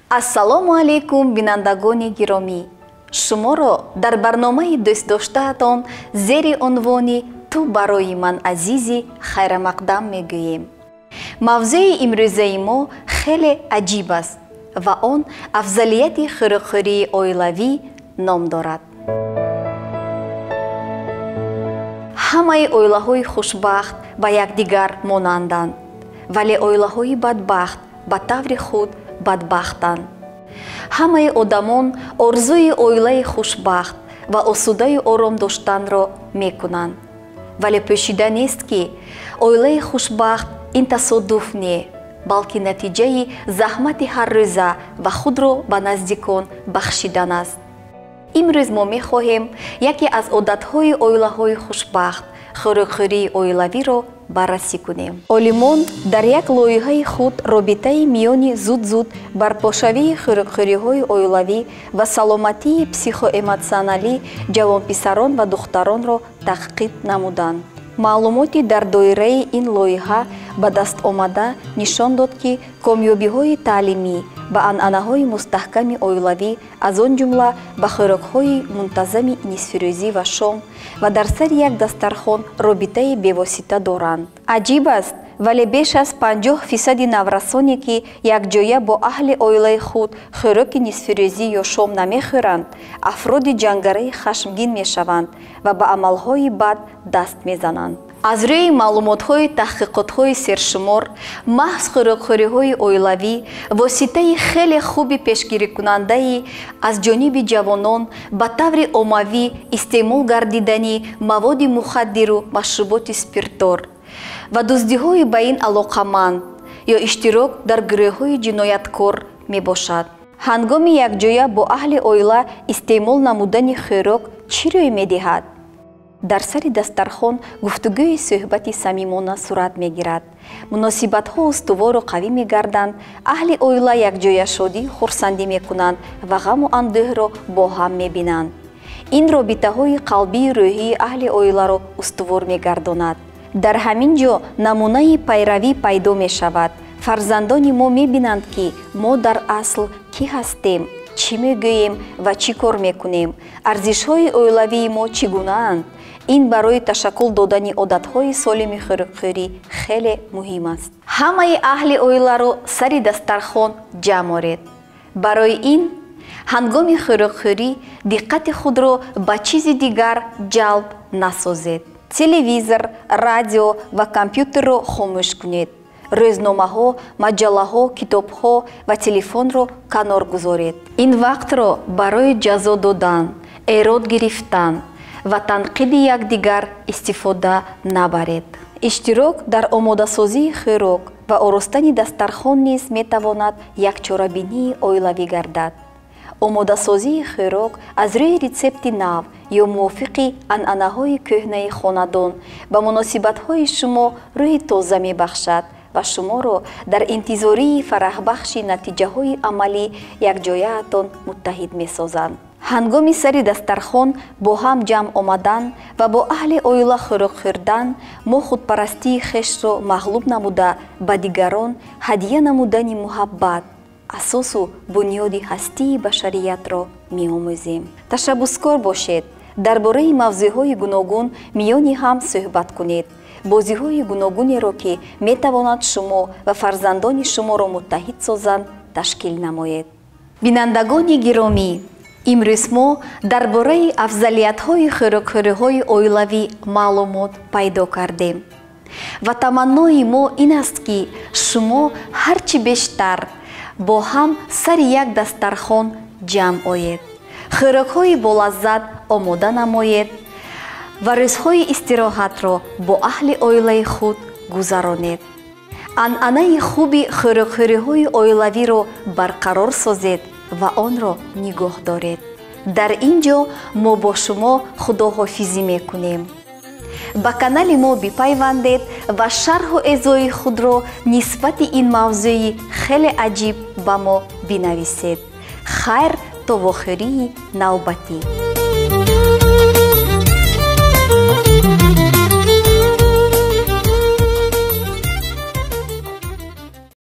Ассалому алайкум, бинандагони гиромӣ. Шуморо дар барномаи дӯстдоштаатон зери унвони «Ту барои ман азизӣ» хайрамақдам мегӯем. Мавзӯи имрӯзаи мо хеле аҷиб аст ва он афзалияти хӯрокхӯрии оилавӣ ном дорад. Ҳамаи оилаҳои хушбахт ба якдигар монанданд, вале оилаҳои бадбахт ба таври худ бадбахтанд. Ҳамаи одамон орзуи оилаи хушбахт ва осудаю ором доштанро мекунанд, вале пӯшида нест, ки оилаи хушбахт ин тасодуф не, балки натиҷаи заҳмати ҳаррӯза ва худро ба наздикон бахшидан аст. Имрӯз мо мехоҳем яке аз одатҳои оилаҳои хушбахт, хӯрокхӯрии оилавиро баррасӣ кунем. Олимон дар як лоиҳаи худ робитаи миёни зуд-зуд барпошавии хӯрокхӯриҳои оилавӣ ва саломатии психоэмотсионалӣ ҷавонписарон ва духтаронро таҳқиқ намуданд. Маълумоти дар доираи ин лоиҳа ба даст омада нишон дод, ки комёбиҳои таълимӣ ба анъанаҳои мустаҳками оилавӣ, аз он ҷумла ба хӯрокҳои мунтазами нисфирӯзӣ ва шом ва дар сари як дастархон робитаи бевосита доранд. Аҷиб аст, вале беш аз 50 фисади наврасоне, ки якҷоя бо аҳли оилаи худ хӯроки нисфирӯзӣ ё шом намехӯранд, афроди ҷангараи хашмгин мешаванд ва ба амалҳои бад даст мезананд. Аз рӯи маълумотҳои таҳқиқотҳои сершумор, маҳз хӯрокхӯриҳои оилавӣ воситаи хеле хуби пешгирикунандаи аз ҷониби ҷавонон ба таври оммавӣ истеъмол гардидани маводи мухаддиру машруботи спиртдор ва дуздиҳои ба ин алоқаманд ё иштирок дар гурӯҳҳои ҷинояткор мебошад. Ҳангоми якҷоя бо аҳли оила истеъмол намудани хӯрок чӣ рӯй медиҳад? Дар сари дастархон гуфтугӯи суҳбати самимона сурат мегирад, муносибатҳо устувору қавӣ мегарданд, аҳли оила якҷоя шодию хурсандӣ мекунанд ва ғаму андӯҳро бо ҳам мебинанд. Ин робитаҳои қалбию рӯҳии аҳли оиларо устувор мегардонад. Дар ҳамин ҷо намунаи пайравӣ пайдо мешавад. Фарзандони мо мебинанд, ки мо дар асл кӣ ҳастем, чӣ мегӯем ва чӣ кор мекунем, арзишҳои оилавии мо чӣ гунаанд. Ин барои ташаккул додани одатҳои солими хӯрокхӯрӣ хеле муҳим аст. Ҳамаи аҳли оиларо сари дастархон ҷамъ оред. Барои ин ҳангоми хӯрокхӯрӣ диққати худро ба чизи дигар ҷалб насозед. Телевизор, радио ва компютерро хомӯш кунед, рӯзномаҳо, маҷаллаҳо, китобҳо ва телефонро канор гузоред. Ин вақтро барои ҷазо додан, эрод гирифтан ва танқиди якдигар истифода набаред. Иштирок дар омодасозии хӯрок ва оростани дастархон низ метавонад як чорабинии оилавӣ гардад. Омодасозии хӯрок аз рӯи рецепти нав ё мувофиқи анъанаҳои кӯҳнаи хонадон ба муносибатҳои шумо рӯҳи тоза мебахшад ва шуморо дар интизории фараҳбахши натиҷаҳои амалӣ якҷояатон муттаҳид месозанд. Ҳангоми сари дастархон бо ҳам ҷамъ омадан ва бо аҳли оила хӯрок хӯрдан, мо худпарастии хешро мағлуб намуда, ба дигарон ҳадия намудани муҳаббат, асосу бунёди ҳастии башариятро меомӯзем. Ташаббускор бошед, дар бораи мавзӯъҳои гуногун миёни ҳам суҳбат кунед. Бозиҳои гуногунеро, ки метавонад шумо ва фарзандони шуморо муттаҳид созанд, ташкил намоед. Бинандагони гиромӣ, имрӯз мо дар бораи афзалиятҳои хӯрокхӯриҳои оилавӣ маълумот пайдо кардем ва таманнои мо ин аст, ки шумо ҳарчи бештар бо ҳам сари як дастархон ҷамъ оед, хӯрокҳои болаззат омода намоед ва рӯзҳои истироҳатро бо аҳли оилаи худ гузаронед. Анъанаи хуби хӯрокхӯриҳои оилавиро барқарор созед ва онро нигоҳ доред. Дар ин ҷо мо бо шумо худоҳофизӣ мекунем. Ба канали мо бипайвандед ва шарҳу эзои худро нисбати ин мавзӯи хеле аҷиб ба мо бинависед. Хайр, то вохӯрии навбатӣ.